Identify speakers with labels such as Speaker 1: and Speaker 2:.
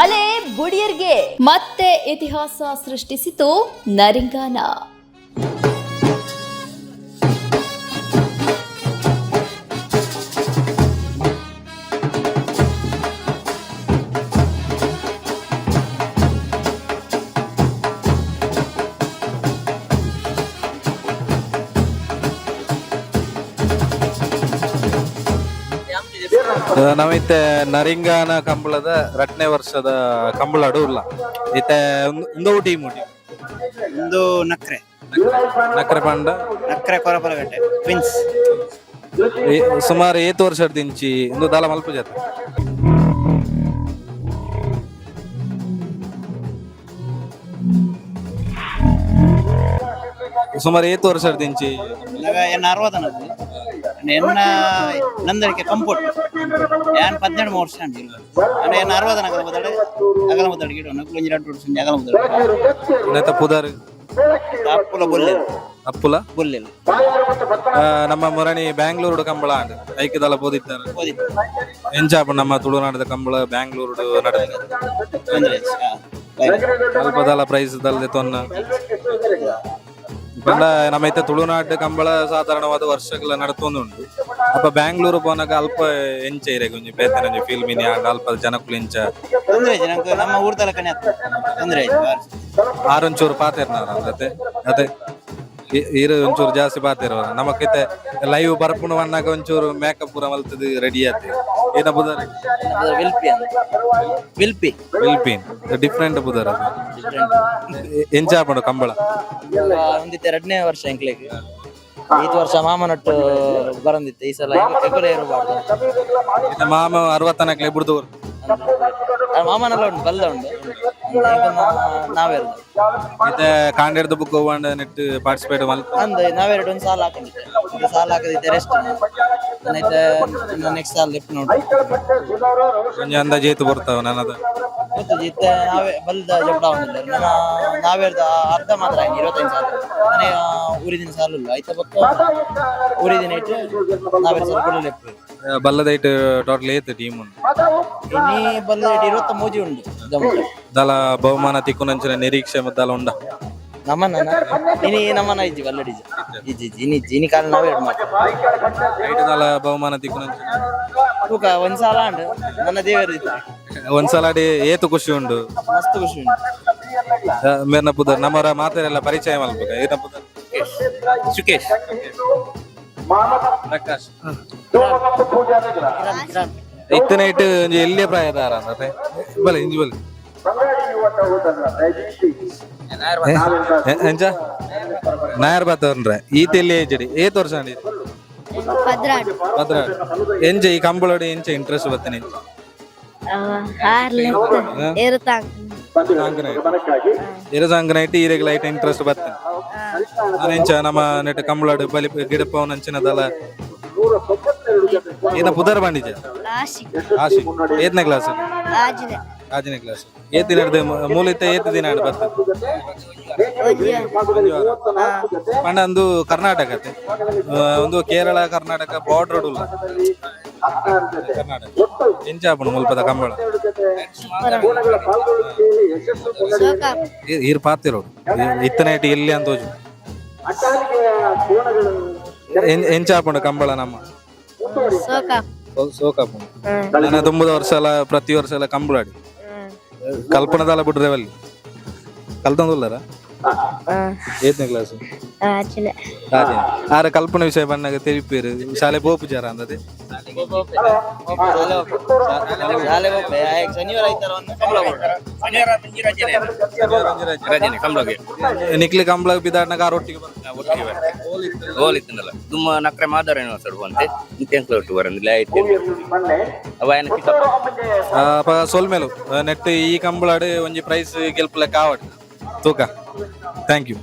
Speaker 1: ಅಲೆ ಬುಡಿಯರ್ಗೆ ಮತ್ತೆ ಇತಿಹಾಸ ಸೃಷ್ಟಿಸಿತು ನರಿಂಗಾನ.
Speaker 2: ನಾವಿತ್ತೆ ನರಿಂಗಾನ ಕಂಬಳದ ರಟ್ನೆ ವರ್ಷದ ಕಂಬಳಡು ಇಲ್ಲ. ಇತ್ತೆ ಒಂದು ಟೀಮ್
Speaker 3: ಒಂದು ನಕ್ರೆ.
Speaker 2: ನಕ್ರೆ ಪಂಡ?
Speaker 3: ನಕ್ರೆ ಕೊರಪಲಗಟ್ಟೆ ಟ್ವಿನ್ಸ್.
Speaker 2: ಸುಮಾರು ಏತ್ ವರ್ಷ ದಿಂಚಿ ಇಂದು ದಾಲ ಮಲ್ಪ ಜಾತ? ಸುಮಾರು ಏತ್ ವರ್ಷ ದಿಂಚಿ?
Speaker 3: ಎನ್ನ 60ನದ್ದು ಎನ್ನ ನಂದಳಿಕೆ ಕಂಪೋಟ್ ಯಾನ್ 12 ವರ್ಷ ಅಂಡಿ ಅಂದ್ರೆ ಎನ್ನ 60ನ ಅಗಲ ಬದಡೆ ಅಗಲ ಬದಡೆ ಗಿಡ ನಕುಲು ಒಂಜಿ 2 ವರ್ಷ ಅಗಲ ಬದಡೆ.
Speaker 2: ನೆತ್ತ ಪುದರ್?
Speaker 3: ಅಪ್ಪುಲ ಬೊಲ್ಲೆಲ್.
Speaker 2: ಅಪ್ಪುಲ?
Speaker 3: ಬೊಲ್ಲೆಲ್.
Speaker 2: ನಮ್ಮ ಮುರಣಿ ಬ್ಯಾಂಗ್ಳೂರು ಕಂಬಳ ಅಂಡ್ ಐಕ್ಯದಲ್ಲ ಬೋದಿತ್ತಾರೆ.
Speaker 3: ಓದಿತ್ತು.
Speaker 2: ಎಂಚಾಪ ನಮ್ಮ ತುಳುನಾಡದ ಕಂಬಳ ಬ್ಯಾಂಗ್ಳೂರು ನಡೆದ?
Speaker 3: ತೊಂದ್ರೆ
Speaker 2: ಅಲ್ಪದಲ ಪ್ರೈಸ್ ದಲ್ದೆ ತೊನ್ನ ಪಂಡ ನಮ್ಮ ಇತ್ತೆ ತುಳುನಾಡು ಕಂಬಳ ಸಾಧಾರಣವಾದ ವರ್ಷಗಳ ನಡತೊಂದುಂಡು. ಅಪ್ಪ ಬ್ಯಾಂಗ್ಳೂರು ಪೋನಾಗ ಅಲ್ಪ ಎಂಚ ಇರೆಗ್ ಒಂಜಿ ಬೇತೆ ಒಂಜಿ ಫೀಲ್ ಮಿನಿ ಆಂಡ ಅಲ್ಪ ಜನಕುಲು ಎಂಚ?
Speaker 3: ತೊಂದ್ರೆ ಇಜ್ಜಿ ನಂಗೆ, ನಮ್ಮ ಊರ್ ತಲಕನೆ ತೊಂದ್ರೆ ಇಜ್ಜಿ.
Speaker 2: ಆರೊಂಚೂರು ಪಾತೆರ್ನಾರ ಅದೇ ಅದೇ ಈರು ಒಂಚೂರು ಜಾಸ್ತಿ ಪಾತೆರ್ವ. ನಮಕಿತ್ತೆ ಲೈವ್ ಬರ್ಪುಣ ವನ್ನಾಗ ಒಂಚೂರು ಮೇಕಪ್ ಪೂರ ಮಲ್ತದು ರೆಡಿ ಆತೆ. ಏನ ಬುದರ್?
Speaker 3: ವಿಲ್ಪಿ ಅಂತ, ವಿಲ್ಪಿ.
Speaker 2: ವಿಲ್ಪಿನ್ ಡಿಫ್ರೆಂಟ್ ಬುದರ್. ಎಂಚ ಆಪುಂಡು ಕಂಬಳ?
Speaker 4: ಒಂದಿತ್ತೆ ಎರಡನೇ ವರ್ಷ ಎಂಕ್ಲೆಗ್. ಈತ್ ವರ್ಷ ಮಾಮನೊಟ್ಟು ಬರಂದಿತ್ತು, ಈ ಸಲ ಎಗುಲ ಇರಬಾರ್ದು.
Speaker 2: ಇತ್ತೆ ಮಾಮ ಅರವತ್ತನಕ್ಲೆ ಬುಡ್ದು.
Speaker 4: ಮಾಮನೆಲ್ಲ ಉಂಟು, ಬಲ್ದ ಉಂಟು ನಾವೆರಡು.
Speaker 2: ಇತ್ತೆ ಕಾಂಡೇರ್ದ ಬುಕ್ ಹೋಗಂಡ ನೆಟ್ ಪಾರ್ಟಿಸಿಪೇಟ್ ಮಲ್ತ?
Speaker 4: ಅಂದ್ ನಾವೆರಡು ಒಂದು ಸಾಲ ಹಾಕೊಂಡಿದ್ದೆ. ಒಂದು ಸಾಲ ಹಾಕದಿದ್ದೆ ರೆಸ್ಟ್. ನೆಕ್ಸ್ಟ್ ಸಾಲ ಲೆಫ್ಟ್ ನೋಡು.
Speaker 2: ಒಂಜಿ ಅಂದಾಜ್ ಏತು ಬರ್ತಾವ ನನ್ನದ?
Speaker 4: ಗೊತ್ತು ಇತ್ತೆ ನಾವೇ ಬಲ್ದ ಜಬಡ ಒಂದಿಲ್ಲ. ನನ್ನ ನಾವೆರ್ದ ಅರ್ಧ ಮಾತ್ರ ಆಯ್ತು, 25 ಸಾಲ. ನನಗೆ ಊರಿದಿನ ಸಾಲ ಇಲ್ಲ ಆಯ್ತಾ ಬೊಕ್ಕ ಊರಿದಿನ ಇಟ್ಟು ನಾವೆರಡು ಸಾಲ ಕೊಡಲು ಲೆಪ್ಪ.
Speaker 2: ಬಲ್ಲದೈಟ್ ಟೋಟಲ್ ಏತ್ ಟೀಮ್ ಉಂಡು?
Speaker 4: ಇನಿ ಬಲ್ದ ಇಟ್ಟು 23 ಉಂಡು ದಮುಟ.
Speaker 2: ದಲ ಬಹುಮಾನ ತಿಕ್ಕುನಂಚಿನ ನಿರೀಕ್ಷೆ ಮದ್ದಲ ಉಂಡ?
Speaker 4: ನಮ್ಮನ ಇನಿ ನಮ್ಮನ ಇಜ್ಜಿ ಬಲ್ಲಡಿಜ ಇಜ್ಜಿ ಇಜ್ಜಿ ಇನಿ ಇಜ್ಜಿ ಇನಿ ಕಾಲ ನಾವೇ ಎರಡು ಮಾತ್ರ.
Speaker 2: ಐಟ್ ದಲ ಬಹುಮಾನ ತಿಕ್ಕುನಂಚಿನ?
Speaker 4: ತೂಕ ಒಂದ್ ಸಾಲ ಉಂಡು ನನ್ನ ದೇವರು ಇತ್ತು.
Speaker 2: ಒಂದ್ಸಲ ಅಡಿ ಏತು ಖುಷಿ ಉಂಡು?
Speaker 4: ಮಸ್ತ್ ಖುಷಿ ಉಂಟು.
Speaker 2: ಮೇರ್ನ ಪುದರ್ ನಮ್ಮರ ಮಾತೆರೆಲ್ಲ ಪರಿಚಯ ಮಲ್ಪಕ. ಏನ ಪುದರ್?
Speaker 3: ಸುಕೇಶ್.
Speaker 2: ಪ್ರಕಾಶ್. ಇತ್ತನ ಇಟ್ಟು ಒಂಜಿ ಎಲ್ಲಿಯ ಪ್ರಾಯದಾರ ಅಂದ್ರೆ ಬಲೆ ಇಂಜಿ ಬಲೆ. ಎಂಚ ನಾಯರ್ ಬಾತವ್ರೆ ಈತ ಎಲ್ಲಿ ಏಜ್ ಏತ್ ವರ್ಷ ಅಂಡಿ?
Speaker 5: 12.
Speaker 2: ಭದ್ರ ಎಂಚ ಈ ಕಂಬಳೋಡಿ ಎಂಚ ಇಂಟ್ರೆಸ್ಟ್ ಬತ್ತನೆ? ಇರಸಾಂಗನೈಟ್ ಈರೆಗ್ ಲೈಟ್ ಇಂಟ್ರೆಸ್ಟ್ ಬತ್ತನೆ. ನಾನು ಎಂಚ ನಮ್ಮ ನೆಟ್ ಕಂಬಳಾಡು ಬಲಿ ಗಿಡಪವನಂಚಿನದಲ್ಲ. ಏನ ಪುದರ್ ಬಂಡಿಜ? ಆಶಿ. ಏತ್ನೇ ಕ್ಲಾಸ್? ಆಜನೇ ಕ್ಲಾಸ್. ಏತ್ ದಿನ ಮೂಲಿತ ಏತ್ ದಿನ ಬರ್ತದೆ ಪಂಡ? ಒಂದು ಕರ್ನಾಟಕ ಅತ್ತೆ. ಒಂದು ಕೇರಳ ಕರ್ನಾಟಕ ಬಾರ್ಡರ್ ಉಲ್ಲ ಕರ್ನಾಟಕ. ಎಂಚ ಆಪುಂಡು ಮುಲ್ಪದ ಕಂಬಳ? ಈರ್ ಪಾತಿರೋಡು ಇತ್ತನೈಟ್ ಎಲ್ಲಿ ಅಂತ ಹೋಜು. ಎಂಚ ಆಪುಂಡು ಕಂಬಳ ನಮ್ಮ? ಸೋಕಾಪುಂಡು. ನನ್ನ ತುಂಬದ ವರ್ಷ ಎಲ್ಲ ಪ್ರತಿ ವರ್ಷ ಎಲ್ಲ ಕಂಬಳಾಡಿ ಕಲ್ಪನದಾಲ ಬಿಡ್ರೆ ಅಲ್ಲಿ ಕಲ್ತಂದುಲ್ಲರ. ಏತ್ನೇ ಕ್ಲಾಸ್? ರಾಜೇ ಆರ ಕಲ್ಪನೆ ವಿಷಯ ಬಂದಾಗ ತಿಳಿಪೇರು. ಶಾಲೆ ಪೋಪು ಜರ ಅಂದದೆ?
Speaker 4: ಶಾಲೆ ಹೋಗ್ಬೆ ಶನಿವಾರ ಐತಾರ ಒಂದು ಕಂಬಳ ಕೊಡು.
Speaker 6: ರಜನೆ ಕಂಬಳಗೆ.
Speaker 2: ನಿಕ್ಲಿ ಕಂಬಳ ಬಿದಾಡ್ನಾಗ ಆರ್ ಒಟ್ಟಿಗೆ ಬರ್ತಾರೆ.
Speaker 6: ಗೋಲ್ ಇತ್ತಂದಲ್ಲ ತುಂಬ ನಕ್ರೆ ಮಾದರೇನೋ ಸರ್ ಬಂತೆ ಇಂತೆಂಕ್ಲ ಒಟ್ಟು ಬರಂದಿಲ್ಲ ಆಯ್ತು ಅವ ಏನ ಪಿಕಪ್.
Speaker 2: ಸೊಲ್ಮೇಲು ನೆಟ್ ಈ ಕಂಬಳಾಡು ಒಂಜಿ ಪ್ರೈಸ್ ಗೆಲ್ಪಲೆ ಕಾವಡ್ ತೂಕ. Thank you.